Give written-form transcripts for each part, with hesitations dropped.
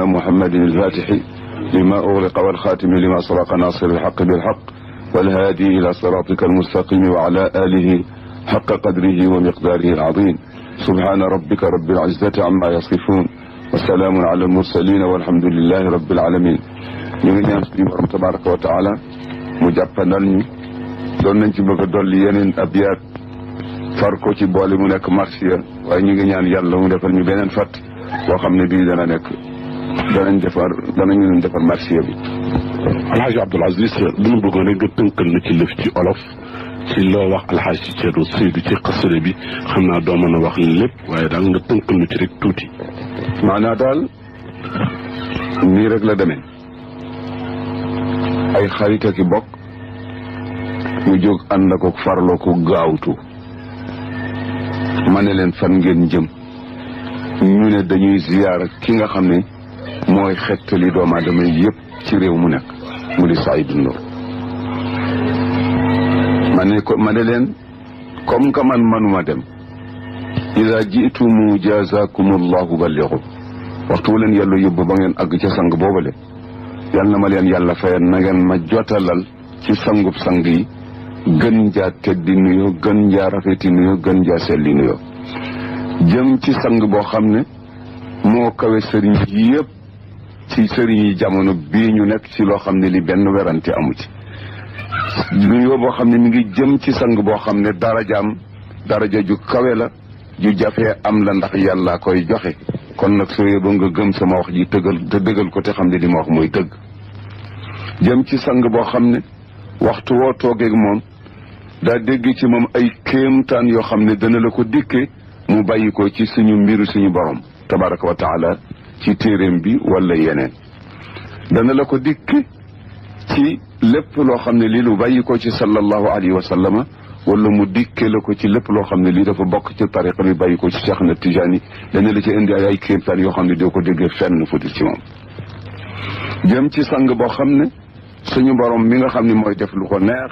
سيدنا محمد الفاتح لما أغلق والخاتم لما سبق ناصر الحق بالحق والهادي إلى صراطك المستقيم وعلى آله حق قدره ومقداره العظيم سبحان ربك رب العزة عما يصفون وسلام على المرسلين والحمد لله رب العالمين. ñu ngi ñaan suñu borom tabaraka wa taala mu jàppandal ñu doon nañ ci bëgg a dolli yeneen abyaat far ko ci boole mu nekk marsiya waaye ñu ngi ñaan yàlla mu defal ñu beneen fat boo xam ne bii dana nekk danañu leen defar marsiya bi. Alhaji Abdoul Aziz bu ñu bëggoon rek nga tënkal na ci lëf ci olof ci loo wax Alhaji Thierno Seydou ci xasida bi xam naa doo mën a wax lépp waaye daal nga tënkal na ci rek tuuti. maanaa daal nii rek la demee ay xarit ak i bokk ñu jóg ànd ko farloo ko gaawtu ma ne leen fan ngeen jëm ñu ne dañuy ziyaara ki nga xam ne mooy xettali doomu aadama yëpp ci réew mu nekk mu di Seydou Nour ma ne leen comme que man manuma dem ida jiitumu jazakumullahu balligu waxtu wu leen yàlla yóbbu ba ngeen àgg ca sang boobale yal na ma leen yàlla fayal na ngeen ma jotalal ci sangub sang yi gën jaa teddi nuyoo gën jaa rafeti nuyoo gën jaa selli nuyoo jëm ci sang boo xam ne moo kawe sëriñ yi yëpp ci sëriñ yi jamono bii ñu nekk ci loo xam ne li benn werante amu ci nuyoo boo xam ne mi ngi jëm ci sang boo xam ne daraja ju kawe la ju jafee am la ndax yàlla koy joxe kon nag soo yóbboo nga gëm sama wax ji dëggal ko te xam ne li ma wax mooy dëgg jëm ci sang boo xam ne waxtu woo toogeeg moom daa dégg ci moom ay kéemtaan yoo xam ne dana la ko dikke mu bàyyi ko ci suñu mbiru suñu borom tabaraka wa taala ci téeréem bi wala yeneen dana la ko dikke ci lépp loo xam ne lii lu bàyyi ko ci sallallahu alayhi wa sallama wala mu dikke la ko ci lépp loo xam ne lii dafa bokk ci tariqa bi bàyyi ko ci Cheikh na Tijaani dana la ci indi ay kéemtaan yoo xam ne doo ko déggee fenn fu dul ci moom jëm ci sang boo xam ne suñu borom mi nga xam ne mooy def lu ko neex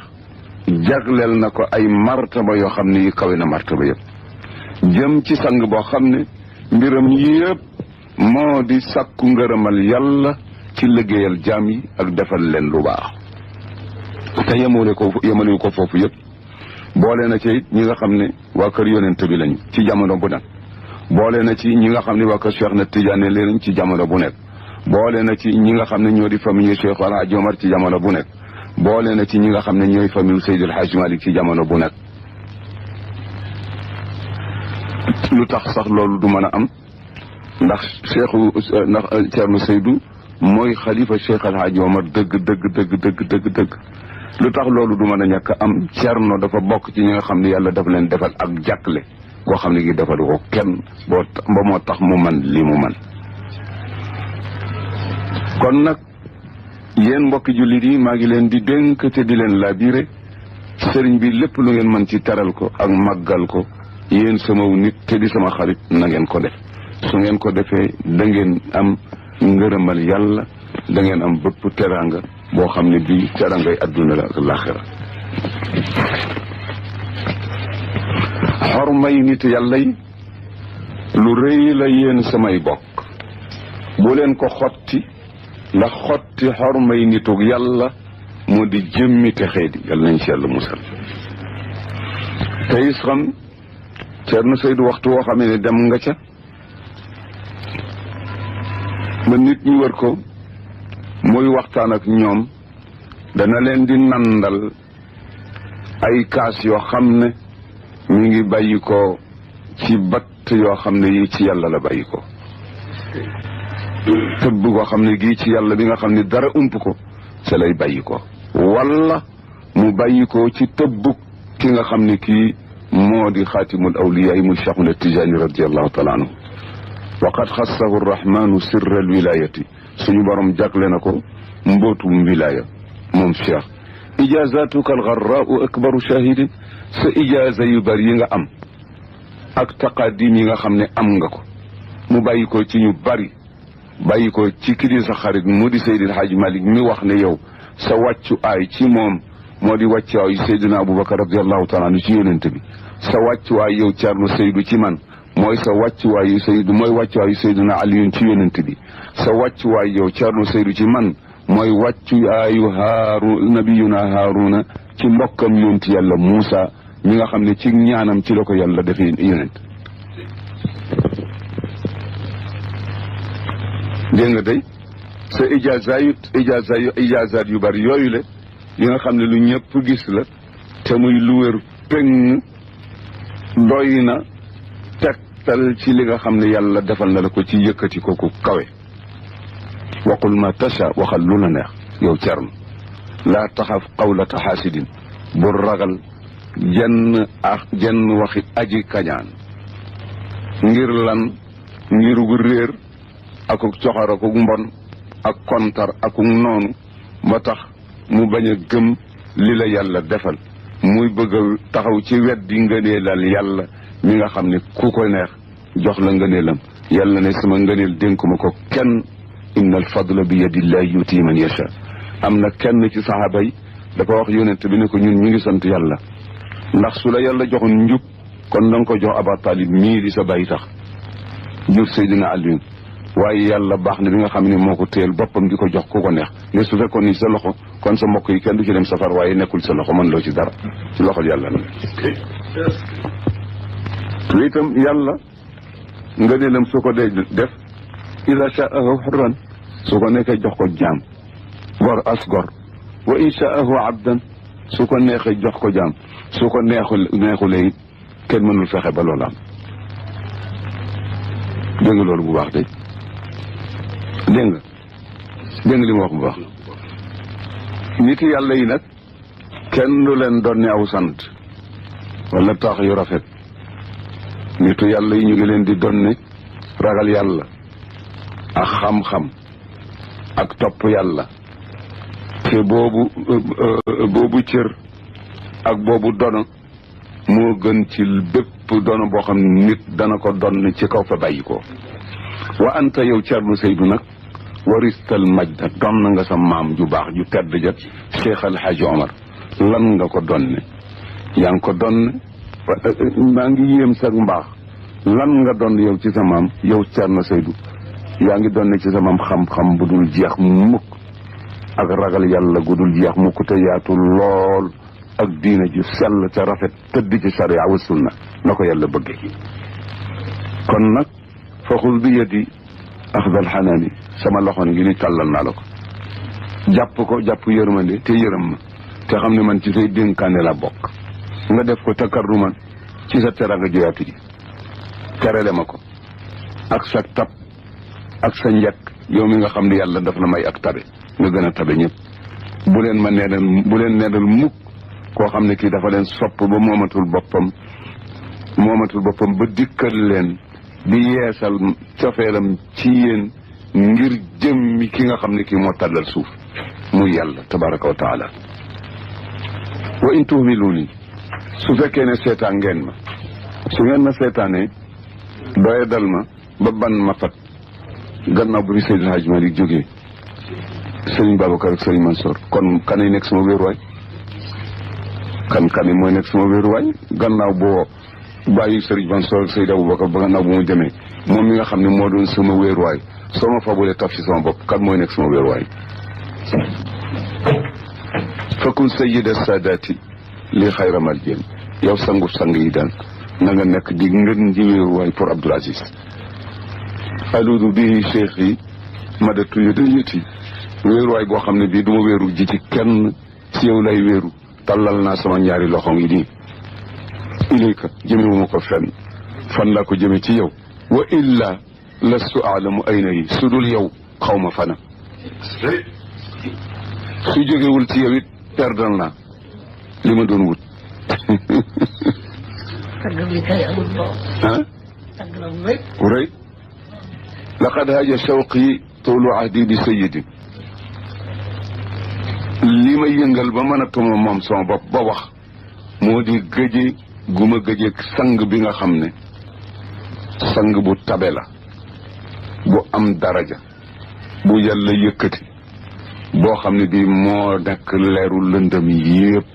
jagleel na ko ay martaba yoo xam ne yi kawe na martaba yëpp jëm ci sang boo xam ne mbiram yëpp moo di sàkku ngërëmal yàlla ci liggéeyal jaam yi ak defal leen lu baax te yemale ko foofu yëpp boole na ci ñi nga xam ne waa kër yonent bi lañu ci jamono bu nekk boole na ci ñi nga xam ne waa kër Cheikh na Tidiane lañu ci jamono bu nekk boole na ci ñi nga xam ne ñoo di famille Cheikh El Hadj Omar ci jamono bu nekk boole na ci ñi nga xam ne ñooy famille Seydi El Hadj Malick ci jamono bu nekk lu tax sax loolu du mën a am ndax Thierno Seydou mooy xalifa Cheikh El Hadj Omar dëgg lu tax loolu du mën a ñàkk am Thierno dafa bokk ci ñi nga xam ne yàlla dafa leen defal ak jàkkle koo xam ne gi defalu ko kenn ba moo tax mu man li mu man kon nag yéen mbokki jullit yi maa ngi leen di dénk te di leen labiré sëriñ bi lépp lu ngeen mën ci teral ko ak màggal ko yéen sama nit te di sama xarit na ngeen ko def su ngeen ko defee da ngeen am ngërëmal yàlla da ngeen am bëpp teranga boo xam ne bii terangay adduna la ak laaxira xormay nit yàlla yi lu rëy la yéen samay bokk bu leen ko xotti ndax xotti xormay nitug yàlla moo di jëmmi te xeedi yàlla nañ ci yàlla musal te is xam Thierno Seydou waxtu woo xam ne dem nga ca ba nit ñi wër ko muy waxtaan ak ñoom dana leen di nandal ay kaas yoo xam ne ñu ngi bàyyi ko ci batt yoo xam ne yi ci yàlla la bàyyi ko tëbb koo xam ne gii ci yàlla bi nga xam ne dara ump ko ca lay bàyyi ko wala mu bàyyi ko ci tëbb ki nga xam ne kii moo di xaatimul awliya yi muy Cheikhuna Tijaani radiallahu taala anhu wa qad xassahu rrahmanu sirra alwilayati suñu borom jagle na ko mbootum wilaya moom Cheikh ijazatuka algarraau akbaru shahidin sa ijaza yu bari yi nga am ak taqadim yi nga xam ne am nga ko mu bàyyi ko ci ñu bari bàyyi ko ci ki di sa xarit mu di Seydil Hadj Malick mi wax ne yow sa wàccu aay ci moom moo di wàccuwaay Seydina Aboubacar radiallahu taala anhu ci yonent bi sa wàccuwaay yow Thierno Seydou ci man mooy sa wàccuwaayu Seydou mooy wàccuwaayu Seydina Aliyun ci yonent bi sa wàccuwaay yow Thierno Seydou ci man mooy wàccuwaayu nabiyuna Haaruna ci mbokkam yonent yàlla Muusa mi nga xam ne ci ñaanam ci la ko yàlla defee yonent dégg nga day sa ijaazaat yu bari yooyu le yi nga xam ne lu ñëpp gis la te muy lu wér péng doy na tegtal ci li nga xam ne yàlla defal na la ko ci yëkkati ko ku kawe waqul ma tasha waxal lu la neex yow Thierno laa taxaf qawlata xaasidin bu ragal jenn waxi aji kañaan ngir lan ngir gu réer akuk coxor akuk mbon ak kontar akuk noonu ba tax mu bañ a gëm li la yàlla defal muy bëgg a taxaw ci weddi ngëneelal yàlla mi nga xam ne ku ko neex jox la ngëneelam yàlla ne sama ngëneel dénkuma ko kenn inna al fadla bi yadillahi yuti man yasha am na kenn ci saxaaba yi dafa wax yonent bi ne ko ñun ñu ngi sant yàlla ndax su la yàlla joxoon njub kon na nga ko jox Aba Talib mii di sa bàyyi tax jur Seydina Aliyu waaye yàlla baax na bi nga xam ne moo ko téel boppam di ko jox ku ko neex ne su fekkoon ni sa loxo kon sa mbokk yi kenn du ci dem safar waaye nekkul sa loxo mën loo ci dara ci loxol yàlla na lu itam yàlla nga ne lam su ko dee def ida shaahu xurran su ko nekkee jox ko jaam gor as gor wa in shaahu abdan su ko neexee jox ko jaam su ko neexulee it kenn mënul fexe ba loolu am dégg nga loolu bu baax de dégg nga li ma wax bu baax nit yàlla yi nag kenn du leen doon ne aw sant wala tax yu rafet nitu yàlla yi ñu ngi leen di doon ne ragal yàlla ak xam-xam ak topp yàlla te boobu cër ak boobu dono moo gën ci bépp dono boo xam ne nit dana ko donn ci kaw fa bàyyi ko wa anta yow Thierno Seydou nag waristal majda donn nga sa maam ju baax ju tedd jat Cheikh El Hadj Omar lan nga ko donne yaa ngi ko donne maa ngi yéem sa mbaax lan nga donn yow ci sa maam yow Thierno Seydou yaa ngi donne ci sa maam xam-xam bu dul jeex mukk ak ragal yàlla gu dul jeex mukk te yaatu lool ak diina ju sell ca rafet tëdd ci sharia wa sunna na ko yàlla bëgge kon nag faxul bi yadi axdal xanaani sama loxo ngi ni tàllal naa la ko jàpp yërmande te yërëm ma te xam ne man ci say dénkaane la bokk nga def ko takarruman ci sa teranga joyaatu ji terele ma ko ak sa tab ak sa njëkk yow mi nga xam ne yàlla daf la may ak tabe nga gën a tabe ñëpp bu leen neenal mukk koo xam ne kii dafa leen sopp ba moomatul boppam ba dikkal leen di yeesal cofeelam ci yéen ngir jëmmi ki nga xam ne kii moo tàllal suuf muy yàlla tabaraka wa taala wa in tuhmiluuni su fekkee ne seetaan ngeen ma su ngeen ma seetaanee doye dal ma ba ban ma fat gannaaw bu fi Seydil Hadj Malick jógee Serigne Babacar ak Serigne Mansour kon kanay nekk sama wéeruwaay kan mooy nekk sama wéeruwaay gannaaw boo bàyyi Serigne Mansour ak Seydou Aboubacar ba gannaaw bu mu demee moom mi nga xam ne moo doon sama wéeruwaay soo ma fabulee taf ci sama bopp kan mooy nekk sama wéeruwaay fakun sayyida saadaati li xayra maljeen yow sangu sang yi daan na nga nekk di ngën ji wéeruwaay pour Abdoul Aziz aludu bii cheikh yi madatu yu dayiti wéeruwaay boo xam ne bii du ma wéeru ji ci kenn ci yow lay wéeru tàllal naa sama ñaari loxo ngi nii ilayka jëmewuma ko fenn fan laa ko jëme ci yow wa illa lastu aalamu ayna yi su dul yow xaw ma fana su jógewul ci yow it perdal naa li ma doon wut rëy laqad haja shawqi toolu ahdi bi sayidi li ma yëngal ba mën a tuma moom sama bopp ba wax moo di gëje gu ma gëjeeg sang bi nga xam ne sang bu tabe la bu am daraja bu yàlla yëkkati boo xam ne bii moo nekk leeru lëndëm yépp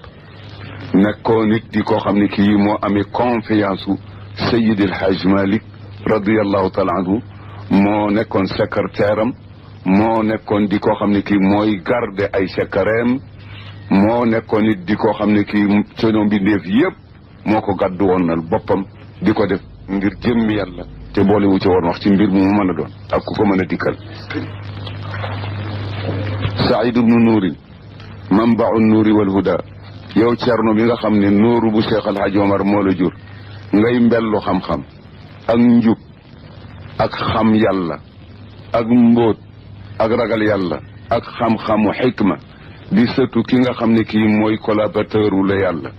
nekkoo nit di koo xam ne kii moo amee confiance u Seydil Hadj Malick radiyallahu taala anhu moo nekkoon secrétaire am moo nekkoon di koo xam ne kii mooy garde ay secrétaire moo nekkoon it di koo xam ne kii seno mbindeef yëpp moo ko gàddu woon nal boppam di ko def ngir jëmmi yàlla te boole wu ci woon wax ci mbir mu mën a doon ak ku ko mën a dikkal Saïd ibnu Nuuri manbau nuuri wal huda yow Cerno bi nga xam ne nuuru bu Cheikh El Hadj Omar moo la jur ngay mbellu xam-xam ak njub ak xam yàlla ak mbóot ak ragal yàlla ak xam-xamu xikma di sëtu ki nga xam ne kii mooy collaborateur wu la yàlla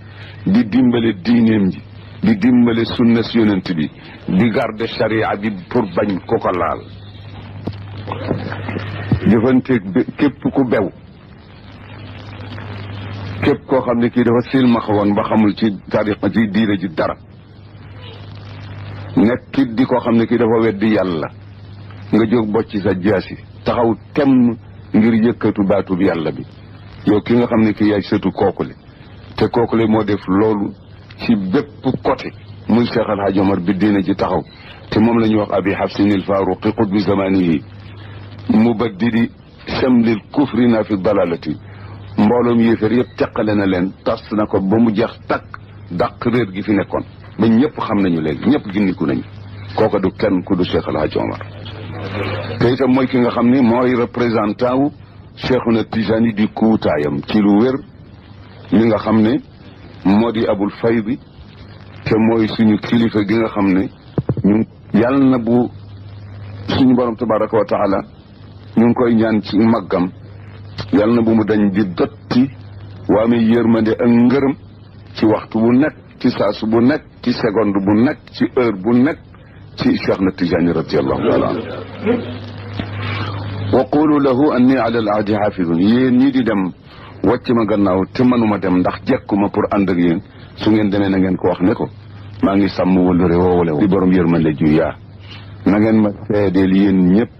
di dimbale diineem ji di dimbale sunna si yonent bi di garde charia bi pour bañ ko ko laal jëfanteeg képp ku bew képp koo xam ne kii dafa silmaxa woon ba xamul ci tariqa ci diine ji dara nekkit di koo xam ne kii dafa weddi yàlla nga jóg bocci sa jaasi taxaw temm ngir yëkkatu baatub yàlla bi yow ki nga xam ne kii yaay sëtu kookule te kookule moo def loolu ci bépp côté muy Cheikh El Hadj Omar bi diine ji taxaw te moom la ñuy wax abi xafsin il faaruqi qutbi zamanihi mubaddidi chamlil kufrina fi dalalati mbooloom yéeféer yëpp teqale na leen tas na ko ba mu jeex takk dàq réer gi fi nekkoon ba ñëpp xam nañu léegi ñëpp gindiku nañu kooka du kenn ku du Cheikh El Hadj Omar te itam mooy ki nga xam ni mooy représentant wu Cheikhuna Tijani di kuutaayam ci lu wér li nga xam ne moo di abul faydi te mooy suñu kilifa gi nga xam ne ñu yàlla na bu suñu borom tabaraka wa taala ñu ngi koy ñaan ci màggam yàlla na bu mu dañ di dotti waa mi yërmande ak ngërëm ci waxtu bu nekk ci saasu bu nekk ci seconde bu nekk ci heure bu nekk ci Cheikh na Tijani radiallahu taala anhu wa qulu lahu anni ala al ahdi xaafidun yéen ñii di dem wàcc ma gannaaw te mënuma dem ndax jekkuma pour ànd ak yéen su ngeen demee na ngeen ko wax ne ko maa ngi sàmm wëllëre woowule di borom yërmande ju yaa na ngeen ma seedeel yéen ñëpp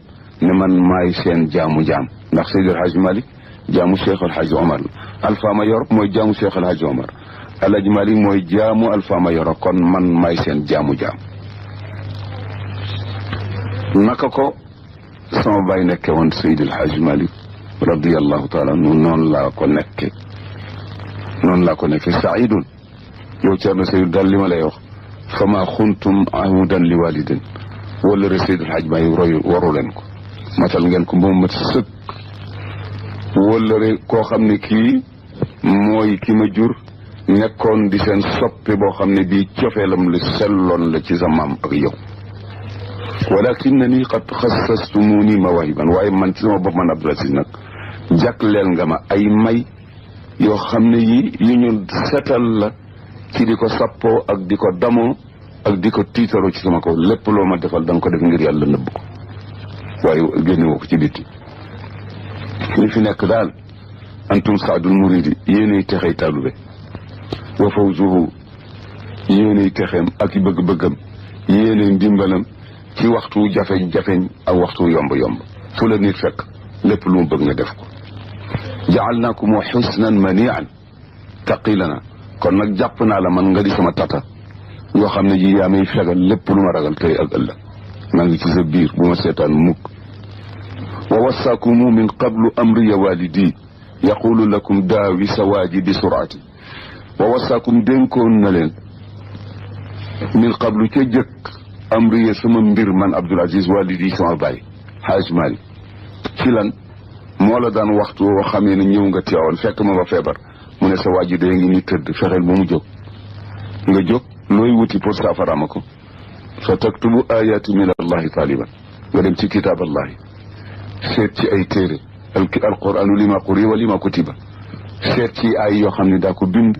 ne man maay seen jaamu jaam ndax Seydi El Hadj Malick jaamu Cheikh El Hadj Omar la Alpha Mayor mooy jaamu Cheikh El Hadj Omar El Hadj Malick mooy jaamu Alpha Mayor kon man maay seen jaamu jaam naka ko sama baay nekke woon Seydi El Hadj Malick radiyallahu taala anhu noonu laa ko nekke saidun yow Ceerno Seydou daal li ma lay wax fama xuntum ahudan li walidin wala re Seydi El Hadj Malick royu waru leen ko matal ngeen ko moom mat sëkk wala re koo xam ne kii mooy ki ma jur nekkoon di seen soppe boo xam ne bii cofeelam lu selloon la ci sa maam ak yow walakinnani qad xassastumuni mawahiban waaye man ci sama bopp man Abdoul Aziz nag jàkkleel nga ma ay may yoo xam ne yi yu ñu setal la ci di ko sappoo ak di ko damoo ak di ko tiitaroo ci sama kaw lépp loo ma defal da nga ko def ngir yàlla nëbb ko waaye génne woo ko ci bitti li fi nekk daal antum saadul muridi yéenay texey taalube wa fawzuhu yéenay texeem ak i bëgg-bëggam yéenay ndimbalam ci waxtu jafeñ-jafeñ ak waxtu yomb-yomb fu la nit fekk lépp lu mu bëgg nga def ko jaalnaakum xusnan manian taqilana kon nag jàpp naa la man nga di sama tata yoo xam ne ji yaa may fegal lépp lu ma ragal tey ak ëllëg maa ngi ci sa biir bu ma seetaan mukk wa wassaakumu min qablu amriya walidi yaqulu lakum daawi sawaaji bi suraati wa wassaakum dénkoon na leen min qablu ca jëkk amriya sama mbir man Abdoul Aziz walidi sama baay Hadj Malick ci lan moo la daan waxtu woo xamee ne ñëw nga teewoon fekk ma ba feebar mu ne sa waa ji dee ngi ni tëdd fexeel ba mu jóg nga jóg looy wuti pour saafaraama ko fa taktubu ayati min allahi taliban nga dem ci kitaab allahi seet ci ay téere alquranu lima quri wa lima kutiba seet ci ay yoo xam ne daa ko bind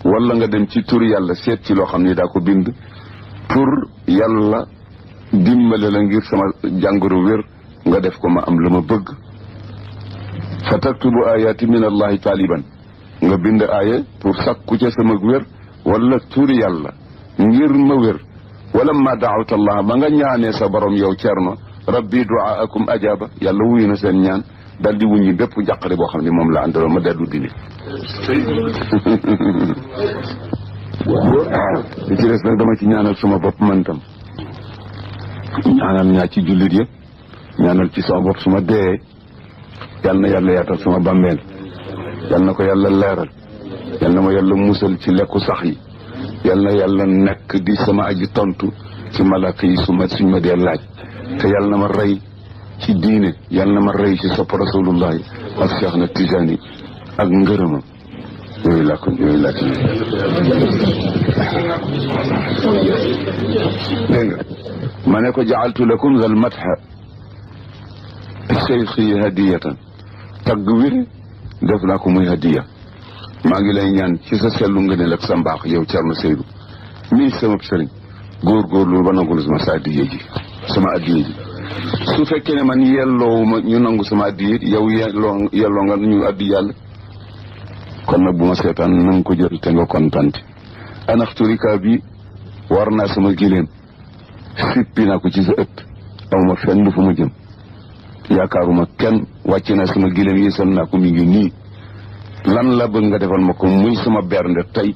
wala nga dem ci turi yàlla seet ci loo xam ne daa ko bind pour yàlla dimbale la ngir sama jàngoro wér nga def ko ma am la ma bëgg fa taktubu ayati min allahi taliban nga bind aaya pour sakku ca sama wér wala turi yàlla ngir ma wér wala ma daawta allah ba nga ñaanee sa borom yow Ceerno rabbi duaakum ajaba yàlla wuyu na seen ñaan dal di wuññi bépp jàqare boo xam ne moom la àndaloon ma dellu dindi li ci des nag dama ci ñaanal sama bopp man tam ñaanal ñaa ci jullit yëpp ñaanal ci sama bopp suma dee yal na yàlla yaatal sama bàmmeel yal na ko yàlla leeral yal na ma yàlla musal ci lekku sax yi yal na yàlla nekk di sama aji tontu ci malaaka yi suñ ma dee laaj te yal na ma rey ci diine yal na ma rey ci sopp rasulullahi ak Cheikh na Tijani ak ngërëmam yooyu laa ci dégg nga ma ne ko jaaltu lakum zal matha cheikhi hadiyatan tagg wi def naa ko muy hadiya maa ngi lay ñaan ci sa sellu nga ne ak sa mbaax yow Thierno Seydou mii sama sëriñ góorgóorlu ba nangul sama addiya ji su fekkee ne man yelloowuma ñu nangu sama addiya yow yelloo nga ñu addi yàlla kon nag bu ma seetaan na nga ko jël te nga kontante anaxturika bi war naa sama giléem sippi naa ko ci sa ëtt awma fenn fu ma jëm yaakaaruma kenn wàcc naa sama giléem yéesal naa ko mi ngi nii lan la bëgg nga defal ma ko muy sama bernde tey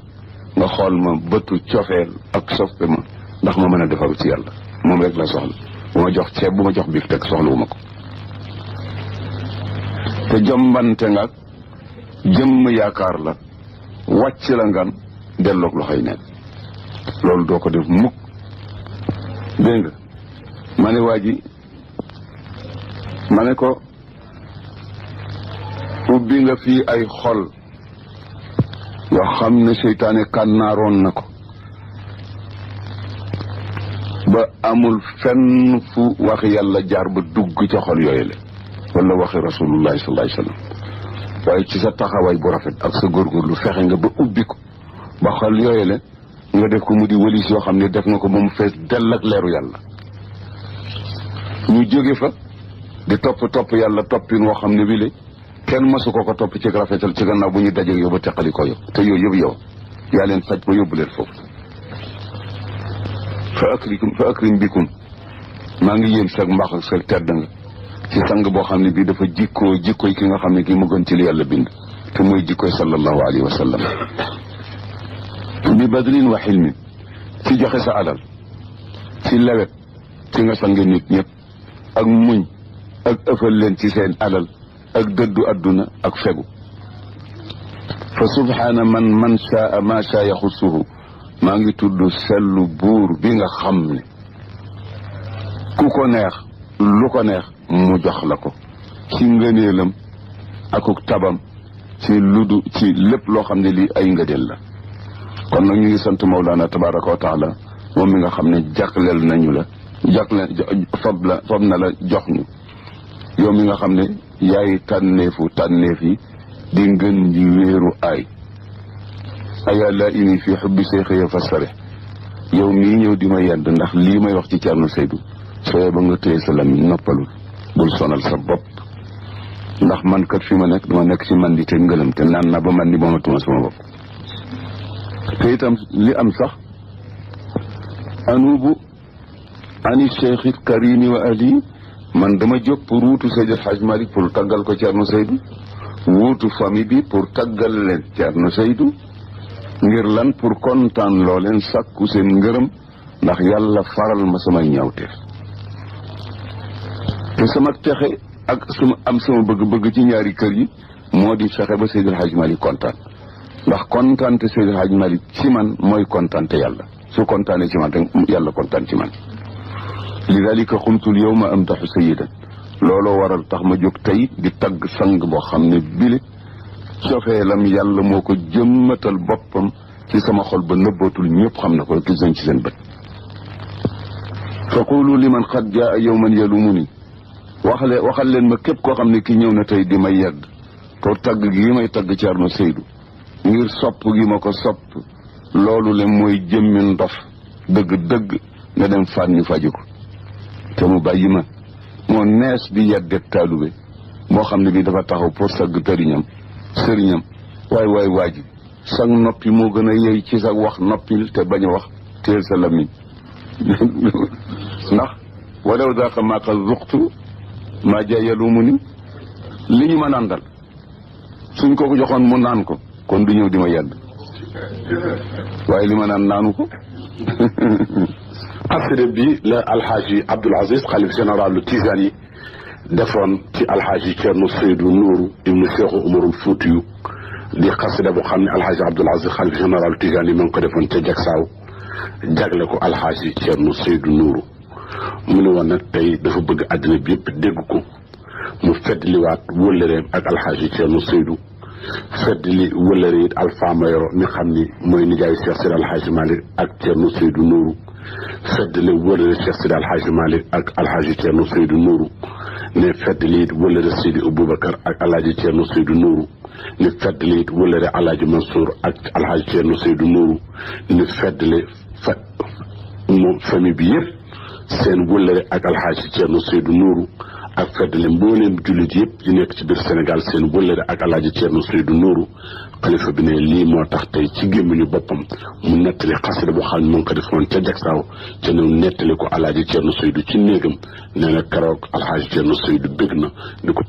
nga xool ma bëtu cofeel ak soppe ma ndax ma mën a defaru ci yàlla moom rek la soxla bu ma jox ceeb bu ma jox biir teg soxlawuma ko te jombante nga jëmm yaakaar la wàcc la ngan delloog loxoy neen loolu doo ko def mukk dégg nga ma ne waa ji ma ne ko ubbi nga fii ay xol yoo xam ne seytaane kànnaaroon na ko ba amul fenn fu waxi yàlla jaar ba dugg ca xol yooyu la wala waxi rasulullahi sallallahu alayhi wasallam waaye ci sa taxawaay bu rafet ak sa góorgóorlu fexe nga ba ubbi ko ba xol yooyu la nga def ko mu di wëlis yoo xam ne def nga ko ba mu fees dell ak leeru yàlla ñu jóge fa di topp yàlla toppin woo xam ne wile kenn masu ko topp ci rafetal ci gannaaw bu ñu dajeeg yow ba teqali ko yow te yooyu yëpp yow yaa leen faj ba yóbbu leen foofu fa akrim bikum maa ngi yéem sag mbaax ak sag tedd nga ci sang boo xam ne bii dafa jikkoy ki nga xam ne kii mu gën ci li yàlla bind te mooy jikkoy sallallahu alayhi wa sallam bi badlin wa xilmin ci joxe sa alal ci lewet ci nga sange nit ñëpp ak muñ ak ëffal leen ci seen alal ak dëddu adduna ak fegu fa subhaana man shaa ma shaa yaxusuhu maa ngi tudd sellu buur bi nga xam ne ku ko neex lu ko neex mu jox la ko ci ngëneelam akuk tabam ci lépp loo xam ne lii ay ngëneel la kon nag ñu ngi sant Mawlana tabaraka wa taala moom mi nga xam ne jàkkleel nañu la fob na la jox ñu yow mi nga xam ne yaay tànneef yi di ngën ji wéeru aya la ini fii xubbi seexëya fasare yow mii ñëw di ma yedd ndax lii may wax ci Thierno Seydou sooyee ba nga téye sa lamiñ noppalul bul sonal sa bopp ndax man kat fi ma nekk dama nekk ci man di te ngëlam te naan na ba man di moomatuma sama bopp te itam li am sax anubu ani cheikh karimi wa ali man dama jóg pour wuutu Seydi El Hadj Malick pour taggal ko Thierno Seydou wuutu famille bi pour taggal leen Thierno Seydou ngir lan pour kontaan loo leen sàkku seen ngërëm ndax yàlla faral ma samay ñaawteef te sama texe ak sama bëgg-bëgg ci ñaari kër yi moo di fexe ba Seydi El Hadj Malick kontaan ndax kontaante Seydi El Hadj Malick ci man mooy kontaante yàlla su kontaanee ci man rek yàlla kontaan ci man lidalika xumtul yawma amdaxu sayidan looloo waral tax ma jóg tey di tagg sang boo xam ne bile cofeelam yàlla moo ko jëmmatal boppam ci sama xol ba nëbbootul ñëpp xam na ko gis nañ ci seen bët fa qulu liman qad jaa yawman yalumuni waxal leen ma képp koo xam ne ki ñëw na tey di may yedd pour tagg gi may tagg Thierno Seydou ngir sopp gi ma ko sopp loolu le mooy jëmmi ndof dëgg-dëgg nga dem fànni faju ko te mu bàyyi ma moo nees di yeddet taalube moo xam ne bii dafa taxaw pour sagg sëriñam waay waaji sag noppi moo gën a yey ci sa wax noppil te bañ a wax teel sa lamiñ ndax walaw daaka maaka zuqtu maa jayalu mu ni li ñu ma naan dal suñ ko joxoon mu naan ko kon du ñëw di ma yedd waaye li ma naan naanu ko xasida bi la alxaaji Abdoul Aziz xalif général lu Tijaan defoon ci alxaaji Ceerno Seydou Nourou ibnu Cheikh Umarul Fuutiyu di xasida boo xam ne alxaaji Abdoul Aziz xalif général lu Tijaan moo ngi ko defoon ca Jaksaaw jagle ko alxaaji Ceerno Seydou Nourou mu ne woon nag tey dafa bëgg àddina bi yëpp dégg ko mu feddliwaat wëllëreem ak alxaaji Ceerno Seydou feddli wëllëre it Alpha Mayoro mi xam ni mooy nijaayu Cheikh Sidi alxaaji Malick ak Ceerno Seydou Nourou feddli wëllëre Cheikh Sidi alxaaji Malick ak alxaaji Ceerno Seydou Nourou ne feddli it wëllëre Sidi Aboubacar ak alxaaji Ceerno Seydou Nourou ne feddli it wëllëre alxaaji Mansour ak alxaaji Ceerno Seydou Nourou ne feddli moom famille bi yëpp seen wëllëre ak alxaaji Ceerno Seydou Nourou ak feddali mbooleem jullit yëpp yi nekk ci biir Sénégal seen wëllëre ak alaaji Ceerno Seydou Nourou xalifa bi ne lii moo tax tey ci gémmiñu boppam mu nettali xasida boo xam ne mu ngi ko defoon ca Jaksaaw ca ñëw nettali ko alaaji Ceerno Seydou ci néegam nee na keroog alaaji Ceerno Seydou bég na di ko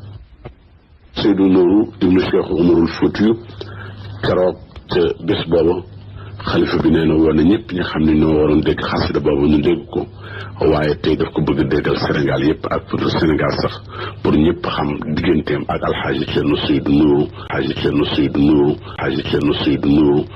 Seydou Nourou ibnu Cheikh Umarul Fuutiyu keroog ca bés booba xalifa bi nee na woon na ñëpp ñi xam ne ñoo waroon dégg xasida boobu ñu dégg ko waaye tey daf ko bëgg déggal Sénégal yëpp ak pour Sénégal sax pour ñëpp xam digganteem ak alxaaji Ceerno Seydou Nourou alxaaji Ceerno Seydou Nourou alxaaji Ceerno Seydou Nourou